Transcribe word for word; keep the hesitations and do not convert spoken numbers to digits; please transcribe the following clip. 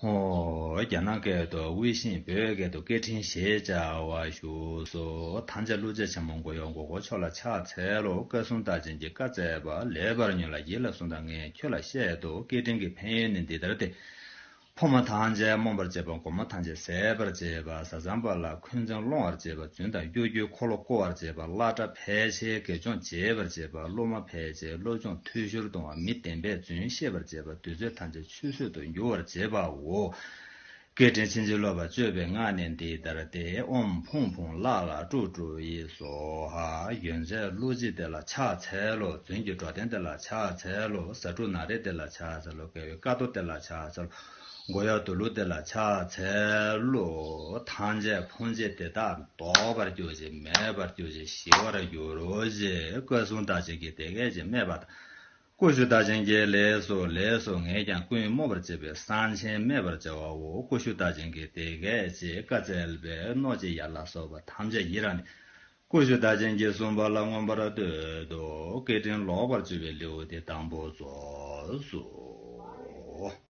ཨོ། རྒྱ་ནག་སྐད་དུ་ཝེ་ཤིང་། བོད་སྐད་དུ་སྐད་འཕྲིན་ཞེས་བྱ་བ་བཞུགས་སོ། ཐམས་ཅད་བསླུ་བྱ་ཆེན་མོ་མགོ་གཡོག་མགོ་སྐོར་ཕྱོགས་ལ་ཕྱག་འཚལ་ལོ། བཀའ་སྲུང་བདག་ཅན་གྱིས་བཀའ་སྩལ་པ་ལེགས་པར་ཉོན་ལ་ཡིད་ལ་ཟུངས་དང་ངས་ཁྱོད་ལ་བཤད་དོ། སྐད་འཕྲིན་གྱི་ཕན་ཡོན་ནི་འདི་ལྟར་ཏེ། ཕོ་མོ་ཐམས་ཅད་རྨོངས་པར་བྱེད་པ། མགོ་མ་ཐམས་ཅད་ཟད་པར་བྱེད་པ། བཟའ་ཚང་པ་ལ་འཁོན་འཛིན་སློང་བར་བྱེད་པ། རྫུན་དང་གཡོ་སྒྱུའི་འཁོར་ལོ་བསྐོར་བར་བྱེད་པ། བླ་གྲྭ་ཕལ་ཆེར་དགེ་སྦྱོང་བྱེད་པར་བྱེད་པ། སློབ་མ་ཕལ་ཆེར་སློབ་སྦྱོང་འཐུས་ཤོར་གཏོང་བ། མི་བདེན་པའི་རྫུན་བཤད་པར་བྱེད་པ། དུས་ཚོད་ཐམས་ཅད་ཆུད་ཟོས་སུ་འགྱུར་བར་བྱེད་པའོ། སྐད་འཕྲིན་ཕྱིན་ཅི་ལོག་པར་སྤྱོད་པའི་སྔགས་ནི་འདི་ལྟར་ཏེ། ཨོཾ་ཕུང་ཕུང་ལ་ལ་ཀྲུ་ཀྲུ་ཡེ་སྭཱ་ཧཱ། ཡོན་ཚད་བློ་སྐྱེད་དེ་ལ་ཕྱག་འཚལ་ལོ། རྫུན་གྱི་གྲོགས་དན་དེ་ལ་ཕྱག་འཚལ་ལོ། ཟ་འཕྲུག་ན་རེ་དེ་ལ་ཕྱག་འཚལ་ལོ། དགེ་བའི་ཀ་ཏོ་དེ་ལ་ཕྱག་འཚལ་ལོ། མགོ་གཡོག་དུ་ལུ་དེ་ལ་ཕྱག་འཚལ་ལོ། ཐམས་ཅད་ཕུང་བྱེད་དེ་དག་ལྡོག་པར་གྱུར་ཅིག་མེད་པར་གྱུར་ཅིག་ཞི་བར་གྱུར་ཅིག་བཀའ་སྲུང་བདག་ཅན་གྱིས་དེ་སྐད་ཅེས་སྨྲས་པ་དང་། ཀུ་ཤུ་བདག་ཅན་གྱིས་ལེགས་སོ། ལེགས་སོ། ངས་ཀྱང་ཀུན་རྨོངས་པར་བྱེད་པའི་གསང་ཆེན་སྨྲས་པར་བྱ་བའོ། ཀུ་ཤུ་བདག་ཅན་གྱིས་དེ་སྐད་ཅེས་བཀའ་སྩལ་པས། གནོད་བྱེད་ཡ་ལ་སོགས་པ་ཐམས་ཅད་ཡི་རངས་ནས། ཀུ་ཤུ་བདག་ཅན་གྱིས་གསུངས་པ་ལ་མངོན་པར་བསྟོད་དོ། སྐད་འཕྲིན་ལོག་པར་སྤྱོད་པའི་ལེའུ་སྟེ་དང་པོ་རྫོགས་སོ།